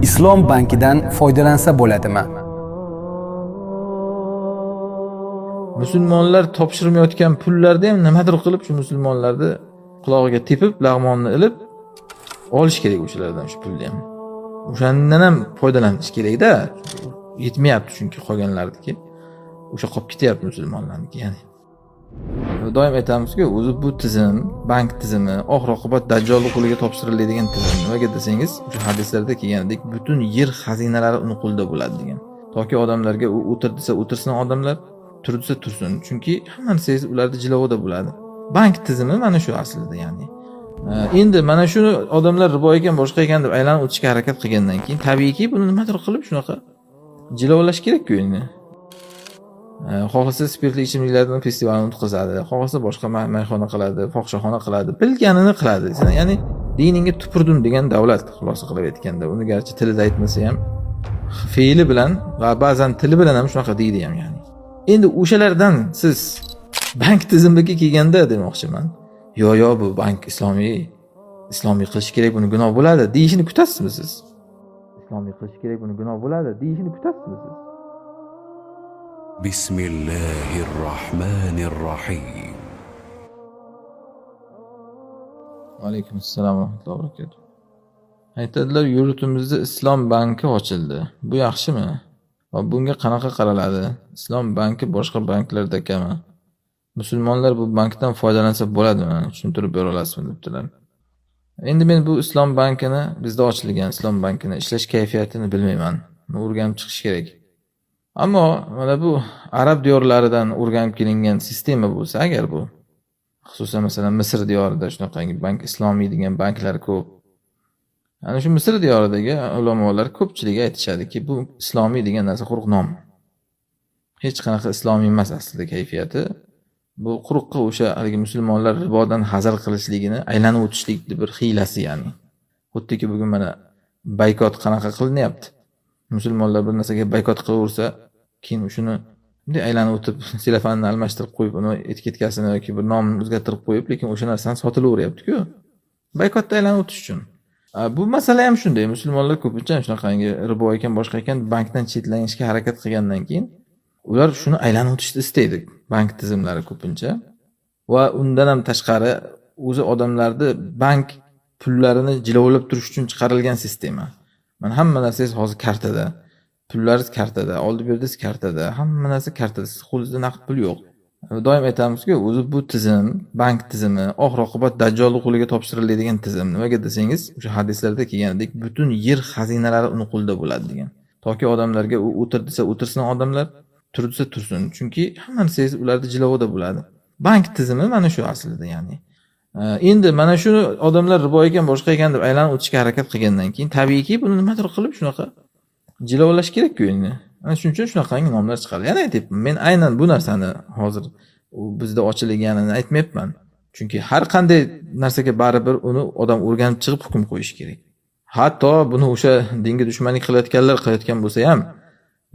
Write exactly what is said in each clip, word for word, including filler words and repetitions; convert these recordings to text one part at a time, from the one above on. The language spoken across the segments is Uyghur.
Islom bankidan foydalansa bo'ladimi? Musulmonlar topshirmayotgan pullarni ham nimadir qilib shu musulmonlarni qulog'iga tepib, lag'monni ilib olish kerak o'shalardan shu pulni ham. O'shandan ham foydalanish kerakda. Yetmayapti chunki qolganlarniki. O'sha qolib ketyapti musulmonlarniki, ya'ni. Doim aytamizku, o'zi bu tizim, bank tizimi oxir oqibat dajjolni qo'liga topshiriladigan tizim. Nimaga desangiz, o'sha hadislarda kelganidek, butun yer xazinalari uni qo'lida bo'ladi degan. Toki odamlarga u o'tir desa o'tirsin odamlar, tur desa tursin. Chunki hamma narsangiz ularda jilovida bo'ladi. Bank tizimi mana shu aslida, ya'ni. Endi mana shu odamlar ribo ekan, boshqa ekan deb aylanib o'tishga harakat qilgandan keyin, tabiiyki, buni nimadir qilib shunaqa jilovlash kerakku endi. Xohlasa spirtli ichimliklardan festivalni o'tkazadi, xohlasa boshqa mayxona qiladi, fohishaxona qiladi, bilganini qiladi. Ya'ni diningga tupurdim degan davlat, xulosa qilib aytganda. Uni garchi tilida aytmasa ham, fe'li bilan va ba'zan tili bilan ham shunaqa deydi ham, ya'ni. Endi o'shalardan siz bank tizimiga kelganda demoqchiman, yo yo, bu bank islomiy, islomiy qilish kerak, buni gunoh bo'ladi deyishini kutasizmi siz? Islomiy qilish kerak, buni gunoh bo'ladi deyishini kutasizmi siz? بسم الله الرحمن الرحيم Alaykum assalom va rahmatullohi va barakatuh. Aytadilar, yurtimizda Islom banki ochildi. Bu yaxshimi? Va bunga qanaqa qaraladi? Islom banki boshqa banklardakami? Musulmonlar bu bankdan foydalansa bo'ladimi? Tushuntirib bera olasizmi, debdilar. Endi men bu Islom bankini, bizda ochilgan Islom bankini ishlash kayfiyatini bilmayman. Uni o'rganib chiqish kerak. Ammo mana bu arab diyorlaridan o'rganib kelingan sistema bo'lsa agar bu, xususan, masalan, Misr diyorida shunaqangi bank, islomiy degan banklar ko'p. Ana shu Misr diyoridagi ulamolar ko'pchiligi aytishadiki, bu islomiy degan narsa quruq nom. Hech qanaqa islomiy emas aslida kayfiyati. Bu quruqqa o'sha haligi musulmonlar ribodan hazar qilishligini aylanib o'tishlikni bir hiylasi, ya'ni. Xuddiki bugun mana boykot qanaqa qilinyapti? Musulmonlar bir narsaga boykot qilaversa, keyin shuni bunday aylanib o'tib, sellofanini almashtirib qo'yib, uni etiketkasini yoki bir nomini o'zgartirib qo'yib, lekin o'sha narsani sotilaveryapti-ku. Boykotda aylanib o'tish uchun. A, bu masala ham shunday. Musulmonlar ko'pincha shunaqangi ribo ekan, boshqa ekan, bankdan chetlanishga harakat qilgandan keyin ular shuni aylanib o'tishni istaydi, bank tizimlari ko'pincha. Va undan ham tashqari, o'zi odamlarni bank pullarini jilovlab turish uchun chiqarilgan sistema. Mana, hamma narsangiz hozir kartada. Pullaringiz kartada, oldi berdiz kartada, hamma narsa kartada. Siz qo'lingizda naqd pul yo'q. Doim aytamizku, o'zi bu tizim, bank tizimi oxir oqibat dajjolni qo'liga topshiriladigan tizim. Nimaga desangiz, o'sha hadislarda kelganidek, butun yer xazinalari uni qo'lida bo'ladi degan. Toki odamlarga u o'tir desa o'tirsin odamlar, tur desa tursin. Chunki hamma narsangiz ularda jilovida bo'ladi. Bank tizimi mana shu aslida, ya'ni. Endi mana shu odamlar ribo ekan, boshqa ekan deb aylanib o'tishga harakat qilgandan keyin, tabiiyki, buni nimadir qilib shunaqa jilovlash kerakku endi. Ana shuning uchun shunaqangi nomlar chiqadi. Yana aytyapman, men aynan bu narsani hozir u bizda ochilganini aytmayapman. Chunki har qanday narsaga baribir uni odam o'rganib chiqib hukm qo'yishi kerak. Hatto buni o'sha dinga dushmanlik qilayotganlar qilayotgan bo'lsa ham,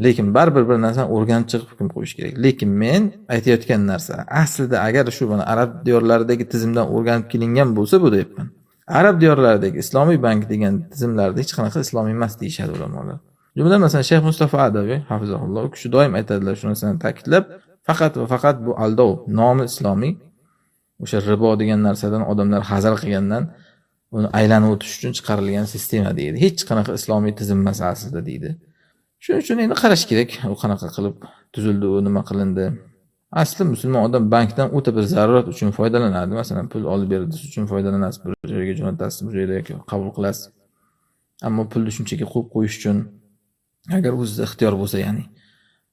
lekin baribir bir narsani o'rganib chiqib hukm qo'yish kerak. Lekin men aytayotgan narsa, aslida agar shu mana arab diyorlaridagi tizimdan o'rganib kelingan bo'lsa, bu deyapman. Arab diyorlaridagi islomiy bank degan tizimlarda hech qanaqa islomiy emas deyishadi ulamolar. Jumladan, masalan, Shayx Mustafa Adaviy, hafizahulloh, u kishi doim aytadilar, shu narsani ta'kidlab, faqat va faqat bu aldov, nomi islomiy, o'sha ribo degan narsadan odamlar hazar qilgandan uni aylanib o'tish uchun chiqarilgan sistema deydi. Hech qanaqa islomiy tizim emas aslida deydi. Shuning uchun endi qarash kerak, u qanaqa qilib tuzildi, u nima qilindi. Asli musulmon odam bankdan o'ta bir zarurat uchun foydalanadi. Masalan, pul olib berdi uchun foydalanasiz, bir joyga jo'natasiz, bir joyda yoki qabul qilasiz. Ammo pulni shunchaki qo'yib qo'yish uchun, agar o'zida ixtiyor bo'lsa, ya'ni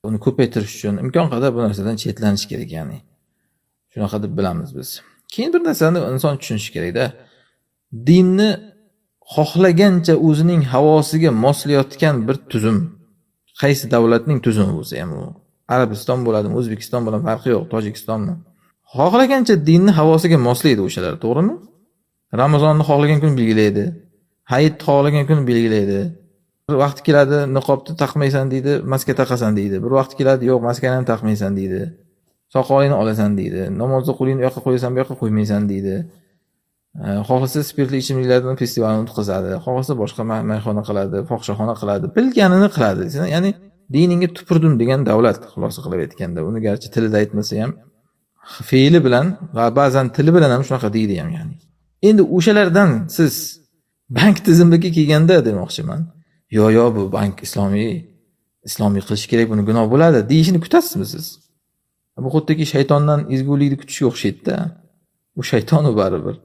uni ko'paytirish uchun imkon qadar bu narsadan chetlanish kerak, ya'ni. Shunaqa deb bilamiz biz. Keyin bir narsani inson tushunishi kerakda. Dinni xohlagancha o'zining havosiga moslayotgan bir tuzum, qaysi davlatning tuzumi bo'lsa ham, u Arabiston bo'ladimi, O'zbekiston bo'ladimi, farqi yo'q, Tojikistonmi? Xohlagancha dinni havosiga moslaydi o'shalar, to'g'rimi? Ramazonni xohlagan kuni belgilaydi. Hayitni xohlagan kuni belgilaydi. Bir vaqti keladi, niqobni taqmaysan deydi, maska taqasan deydi. Bir vaqti keladi, yo'q, maskani ham taqmaysan deydi. Soqolingni olasan deydi. Namozda qo'lingni u yoqqa qo'yasan, bu yoqqa qo'ymaysan deydi. Xohlasa spirtli ichimliklardan festivalni o'tkazadi, xohlasa boshqa ma- mayxona qiladi, fohishaxona qiladi, bilganini qiladi. Sen, ya'ni diningga tupurdim degan davlat, xulosa qilib aytganda. Uni garchi tilida aytmasa ham, fe'li bilan va ba'zan tili bilan ham shunaqa deydi ham, ya'ni. Endi o'shalardan siz bank tizimiga kelganda demoqchiman, yo yo, bu bank islomiy, islomiy qilish kerak, buni gunoh bo'ladi deyishini kutasizmi siz? Bu xuddiki shaytondan ezgulikni kutishga o'xshaydida. U shayton u baribir.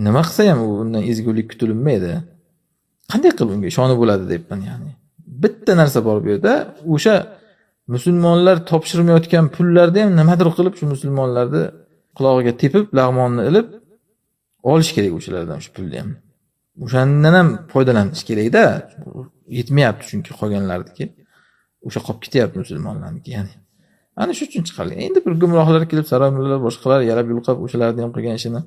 Nima qilsa ham u undan ezgulik kutilinmaydi. Qanday qilib unga ishonib bo'ladi deyapman, ya'ni. Bitta narsa bor bu yerda, o'sha musulmonlar topshirmayotgan pullarni ham nimadir qilib shu musulmonlarni qulog'iga tepib, lag'monni ilib olish kerak o'shalardan shu pulni ham. O'shandan ham foydalanish kerakda. Yetmayapti chunki qolganlarniki. O'sha qolib ketyapti musulmonlarniki, ya'ni. Ana shu uchun chiqarilgan. Endi bir gumrohlar kelib, saroymullalar, boshqalar yarab yulqab o'shalarni ham qilgan ishini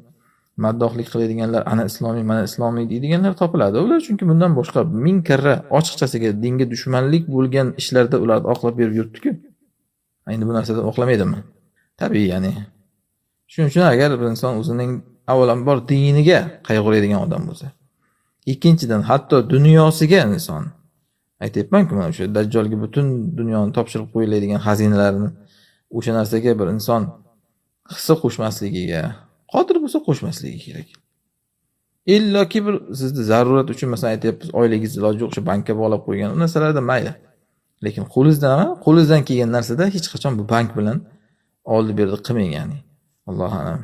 maddohlik qiladiganlar, "Ana islomiy, mana islomiy" deydiganlar topiladi. Ular chunki bundan boshqa ming karra ochiqchasiga dinga dushmanlik bo'lgan ishlarda ularni oqlab berib yuribdi-ku. Endi bu narsadan oqlamaydimi? Tabiiy, ya'ni. Shuning uchun agar bir inson o'zining avvalambor diniga qayg'uradigan odam bo'lsa, ikkinchidan, hatto dunyosiga inson, aytyapmanku, mana shu dajjolga butun dunyoni topshirib qo'yiladigan xazinalarni o'sha narsaga bir inson hissa qo'shmasligiga, qodir bo'lsa qo'shmasligi kerak. Illoki bir sizni zarurat uchun, masalan, aytyapmiz, oilangizni iloji yo'q, o'sha bankka bog'lab qo'ygan, u narsalarda mayli. Lekin qo'lingizdan, qo'lingizdan kelgan narsada hech qachon bu bank bilan oldi berdi qilmang, ya'ni. Allohu a'lam.